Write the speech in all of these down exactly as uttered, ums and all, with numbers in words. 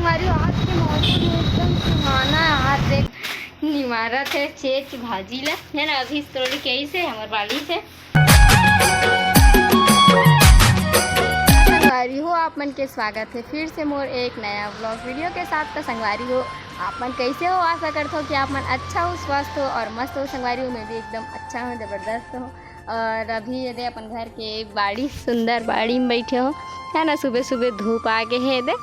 संगवारी हो, आज के मौसम एकदम सुहाना है। आज देख निमारत है चेच भाजी ला, है ना। अभी तोड़ के आई से हमर बाड़ी से। संगवारी हो, आप मन के स्वागत है फिर से मोर एक नया व्लॉग वीडियो के साथ। तो संगवारी हो, आप मन कैसे हो? आशा करत हो कि आप मन अच्छा हो, स्वस्थ हो और मस्त हो। संगवारी हो, मैं भी एकदम अच्छा हूँ, जबरदस्त हूँ। और अभी ये दे अपन घर के बाड़ी, सुंदर बाड़ी में बैठे हो, है ना। सुबह सुबह धूप आ गए है ये दे।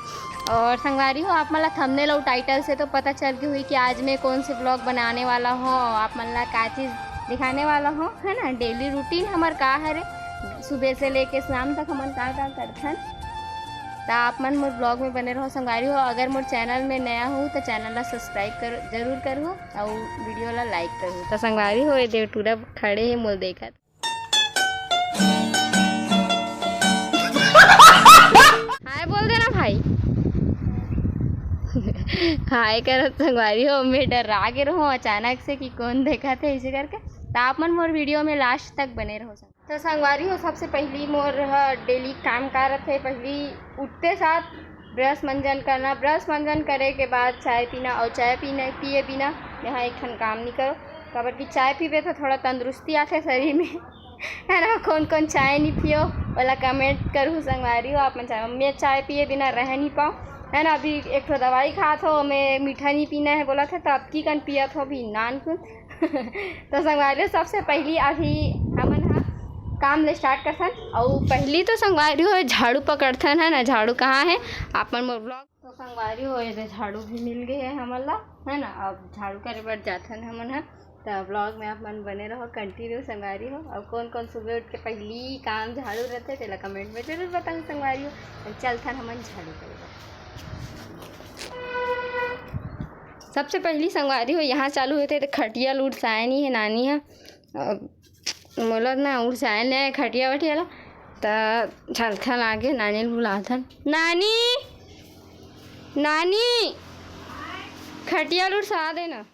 और संगवारी हो, आप मन ला थंबनेल और टाइटल से तो पता चल गई हुई कि आज मैं कौन से व्लॉग बनाने वाला हूँ, आप मन ला का चीज़ दिखाने वाला हूँ, है ना। डेली रूटीन हमर का हरे, सुबह से लेके शाम तक हमन का का करथन। तो आप मन मोर व्लॉग में बने रहो संगवारी हो। अगर मोर चैनल में नया हो तो चैनल ला सब्सक्राइब कर, जरूर करहु और वीडियो ला लाइक करहु। तो संगवारी हो, ये दे टूरा खड़े है मोर देखत। हाय बोल देना भाई। हाय करत संगवारी हो, मैं डरा गे रहूँ अचानक से कि कौन देखत है इसे करके। तो आप मन मोर वीडियो में लास्ट तक बने रहो। तो संगवारी हो, सबसे पहली मोर ह डेली काम का रथे, पहली उठते साथ ब्रश मंजन करना, ब्रश मंजन करे के बाद चाय पीना, और चाय पीना, पिए बिना यहाँ एक ठन काम नहीं करो। काबर कि चाय पीबे तो थोड़ा तंदुरुस्ती आथे शरीर में, है ना। कौन कौन चाय नहीं पियो, ओला कमेंट करू संगवारी हो। आप मन चाय, मैं चाय पिए बिना रह नहीं पाऊँ, है ना। अभी एक ठो दवाई खात हो, मैं मीठा नहीं पीना है बोला था, तो अब की कन पियत हो अभी नान कुन। तो संगवारी हो, सबसे पहली अभी हमन ह काम ले स्टार्ट करथन। और पहली तो संगवारी हो झाड़ू पकड़थन, है ना। झाड़ू कहाँ है, आप मन मोर व्लॉग। तो संगवारी हो, ये झाड़ू भी मिल गए है हमन ला, है ना। अब झाड़ू करे बर जाथन हमन ह। तो व्लॉग में आप मन बने रहो, कंटिन्यू संगवारी हो। और कौन कौन सुबह उठ के पहली काम झाड़ू रहते, तेला कमेंट में जरूर बताऊँ संगवारी हो। और चलथन हमन झाड़ू करे बर। सबसे पहली संगवारी हो यहाँ चालू होते तो खटिया ल उठसाए नहीं है नानी है। अब मोला ना उठसाए नहीं है खटिया वटिया ला, त चलथन आगे नानी ल बुलाथन। नानी, नानी, खटिया ल उठसा देना।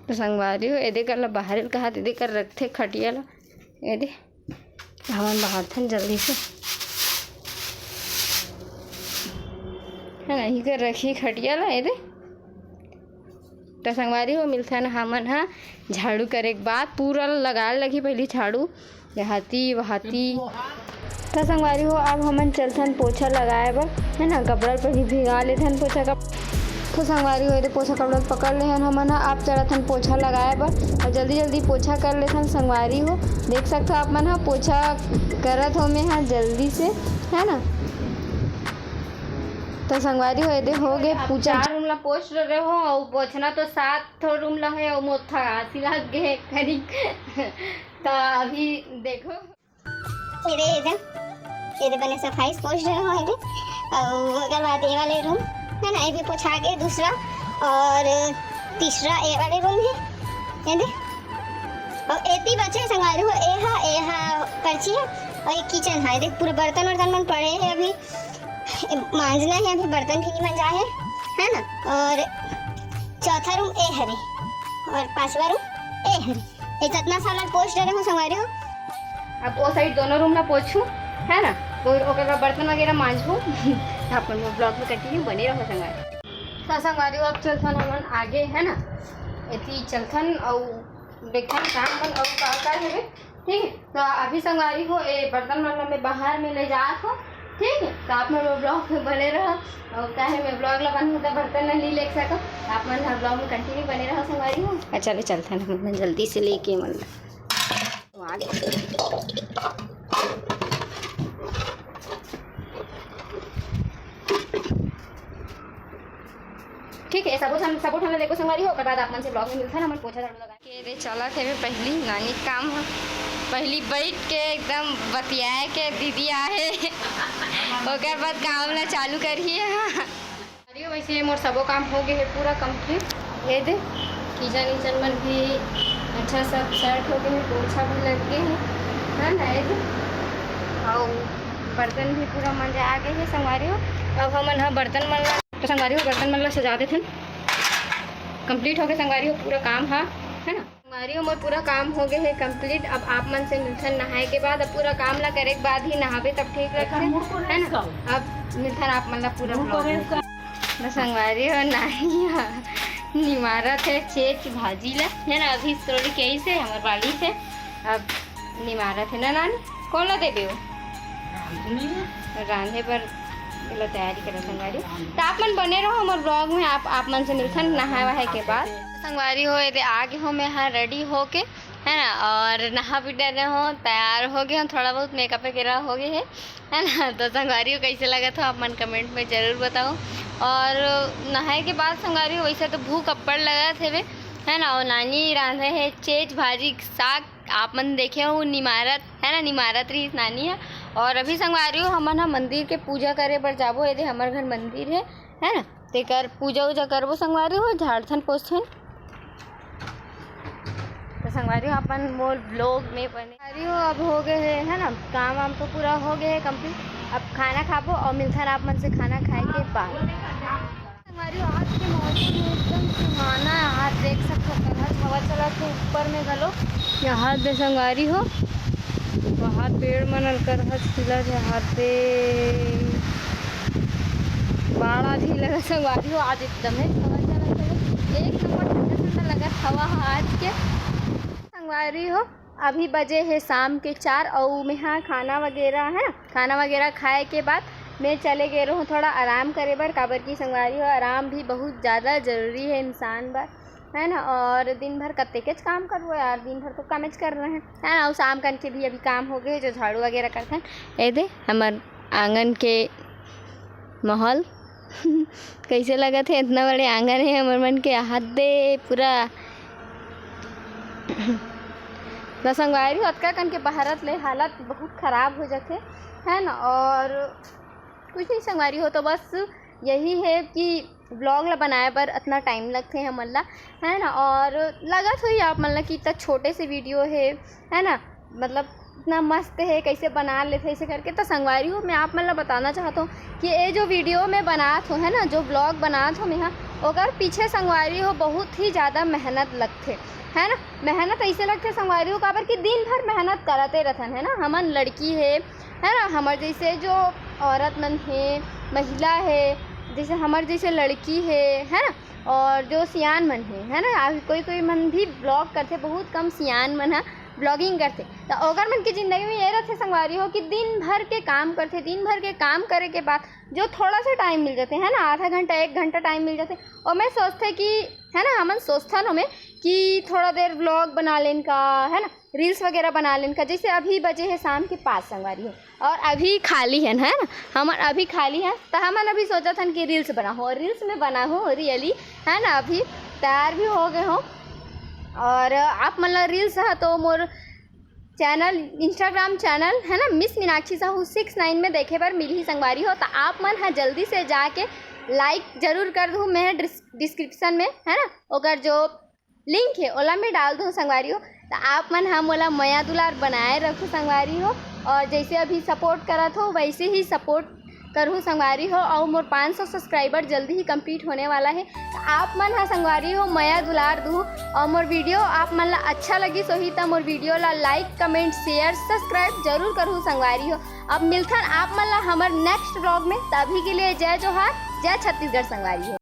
तो संगवारी हो, एदे कर ला बाहर कहा, एदे कर रखथे खटिया ला, एदे। हमन बाहरथन जल्दी से, है ना, इही कर रखी खटिया ला, एदे। त संगवारी हो, मिलथन हमन ह झाड़ू करे के बाद। पूरा लगाए लगही पहली झाड़ू, यहाती वहाती। त संगवारी हो, अब हमन चलथन पोछा लगाए बर, है ना। कपड़ा ल पहली भिगा लेथन पोछा का। तो संगवारी हो, एदे पोछा कपड़ा ल पकड़ लेहन हमन ह। अब चलथन पोछा लगाए बर और जल्दी जल्दी पोछा कर लेथन संगवारी हो। देख सकथो आप मन ह, पोछा करत हो मैं ह जल्दी से, है ना। तो संगवारी हो, एदे हो गए अब पूछा। चार रूम ला पोछ रहे हो और पोछना तो सात ठो रूम ला है और मोथा आसी लग गए करीब। तो अभी देखो, एदे, एदे, एदे बने सफाई पोछ रहे हो एदे। और ओकर बाद ये वाले रूम है ना, ये भी पोछा के दूसरा और तीसरा ये वाले रूम है, एदे। और एती बचे संगवारी हो, ए हा, ए हा पर्ची है और ये किचन है। देख, पूरा बर्तन वर्तन मन पड़े हैं अभी, मांजना है अभी, बर्तन भी नहीं मंजा है, है ना। और चौथा रूम ए हरे और पांचवा रूम ए हरे। ये जितना सामान पोछ डरे हो संगवारी हो। अब वो साइड दोनों रूम ला पोछू, है ना, तो ओकर बाद बर्तन वगैरह मांजू। आप मन व्लॉग में कंटिन्यू बने रहो संगवारी। तो संगवारी हो, अब चलथन हमन आगे, है ना, एती चलथन और देखथन काम मन और का का है। ठीक है, तो अभी संगवारी हो, ए बर्तन मन ला मैं बाहर में ले जात हो। ठीक है, तो आप मन व्लॉग में बने रहो। और काहे मैं व्लॉग ला बनहूँ तो बर्तन ला नहीं ले सको, आप मन हर व्लॉग में कंटिन्यू बने रहो संगवारी हो। अच्छा, ले चलथन हमन जल्दी से लेके मन ला। तो आ गए। ठीक है, सबो झन, सबो झन ला देखो संगवारी हो, ओकर बाद आप मन से व्लॉग में मिलथन, हमन पोछा झाड़ू लगा के। एदे चलत हे पहली नानी काम ह। पहली बैठ के एकदम बतियाए के दीदी आहे, ओकर बाद काम ला चालू करही। अरे वैसे मोर सबो काम हो गए है पूरा कंप्लीट। एदे किचन इचन मन भी अच्छा सब सेट हो गए है, पोछा भी लग गए है, है ना। एदे और बर्तन भी पूरा मंजा आ गए है संगवारी हो। अब हमन ह बर्तन मन ला, तो संगवारी हो बर्तन मन ला सजा देथन। कंप्लीट हो गए संगवारी हो पूरा काम ह, है ना। संगवारी हो, मोर पूरा काम हो गए हे complete। अब आप मन से मिलथन नहाए के बाद। अब पूरा काम ला करे के बाद ही नहाबे, तब ठीक लगथे, है ना? अब मिलथन आप मन ला पूरा vlog में। तो संगवारी हो, नानी ह निमारत हे चेच भाजी ला, है ना? अभी तोड़ के आई से हमर बाड़ी से, अब निमारत हे ना नानी। कौन ला देबे हो? रांधे बर एला तैयारी करत संगवारी। तो आप मन बने रहो हमर vlog में, आप, आप मन से मिलथन नहाए वहाए के बाद। संगवारी हो, एदे आगे हो, मैं हा ready होके, है ना, और नहा भी डरे हो, तैयार हो गए हो, थोड़ा बहुत makeup वगैरह हो गए है, है ना। तो संगवारी हो, कैसे लगत हो आप मन comment में जरूर बताओ। और नहाए के बाद संगवारी हो, वैसे तो भूख अब्बड़ लगत हेवे, है ना। और नानी रांधे है चेच भाजी साग, आप मन देखे हो निमारत, है ना, निमारत रहीस नानी है। और अभी संगवारी हो, हमन ह मंदिर के पूजा करे बर जाबो, एदे हमर घर मंदिर है, है ना। तेकर पूजा उजा करबो संगवारी हो, झाड़थन पोछथन। तो संगवारी हो, अपन मोर vlog में बने। संगवारी हो, अब हो गए है, है ना, काम वाम तो पूरा हो गए है complete। अब खाना खाबो और मिलथन आप मन से खाना खाए के बाद। संगवारी हो, आज के मौसम एकदम सुहाना है। आज देख सकते हो, करहच हवा चलत हे ऊपर में घलो। यहाँ दे संगवारी हो, वहाँ पेड़ मन करहच हिलत हे, यहाँ दे बाड़ा भी लगा संगवारी हो। आज एकदम ही हवा चलत हे, एक नंबर ठंडा ठंडा लगत हवा है आज के। संगवारी हो, अभी बजे हे शाम के चार, अउ मेहा खाना वगैरह है, खाना वगैरह खाए के बाद मैं चले गए रहूँ थोड़ा आराम करे बर, काबर की संगवारी हो, आराम भी बहुत ज़्यादा जरूरी है इंसान बर, है ना। और दिन भर कतेकेच काम करबो यार, दिन भर तो कामेच करना है, है ना। अउ शाम कन के भी अभी काम हो गए, जो झाड़ू वगैरह करथन। एदे हमर आंगन के माहौल कैसे लगत हे? इतना बड़े आंगन है हमर मन के, हाथ दे पूरा। तो संगवारी हो, अतका कन के बहारत ले हालत बहुत खराब हो जाथे, है ना। और कुछ नहीं संगवारी हो, तो बस यही है कि vlog ला बनाए बर अतना time लगथे हमन ला, है ना। और लगत होही आप मन ला कि इतना छोटे से video है, है ना, मतलब इतना मस्त है, कैसे बना लेथे ऐसे करके। तो संगवारी हो, मैं आप मन ला बताना चाहत हूँ कि ये जो video मैं बनात हूँ, है ना, जो vlog बनात हूँ मैं, हाँ, ओकर पीछे संगवारी हो बहुत ही ज़्यादा मेहनत लगथे, है ना। मेहनत ऐसे लगथे संगवारी हो, काबर कि दिन भर मेहनत करते रहथन, है ना। हमन लड़की है, है ना, हमर जैसे जो औरत मन है, महिला है, जैसे हमर जैसे लड़की है, है ना, और जो सियान मन है, है ना, अभी कोई कोई मन भी vlog करथे, बहुत कम सियान मन ह vlogging करथे। तो ओकर मन के जिंदगी में ये रहथे संगवारी हो कि दिन भर के काम करथे, दिन भर के काम करे के बाद जो थोड़ा सा time मिल जाथे, है ना, आधा घंटा एक घंटा time मिल जाथे, ओमे सोचथे कि, है ना, हमन सोचथन ओमे कि थोड़ा देर vlog बना लेन का, है ना, reels वगैरह बना लेन का। जैसे अभी बजे है शाम के पाँच संगवारी हो, और अभी खाली है, है ना, हमन अभी खाली है, तो हमन अभी सोचत हन कि reels बनाहूँ, और reels में बनाहूँ really, है ना। अभी तैयार भी हो गए हो, और आप मन ला reels है तो मोर channel, Instagram channel है ना, मिस मीनाक्षी साहू सिक्स नाइन में देखे बर मिलही संगवारी हो। तो आप मन ह जल्दी से जाके like जरूर कर दू, मैं डिस्क्रिप्शन में, है ना, ओकर जो link है ओला मैं डाल दू संगवारी हो। तो आप मन ह मोला मया दुलार बनाए रखू संगवारी हो, और जैसे अभी support करत हो वैसे ही support करहू संगवारी हो, और मोर पाँच सौ subscriber जल्दी ही complete होने वाला है। तो आप मन ह संगवारी हो मया दुलार दू, और मोर video आप मन ला अच्छा लगिस होही त मोर video ला like, comment, share, subscribe जरूर करहू संगवारी हो। अब मिलथन आप मन ला हमर next vlog में, तभी के लिए जय जोहार, जय छत्तीसगढ़ संगवारी हो।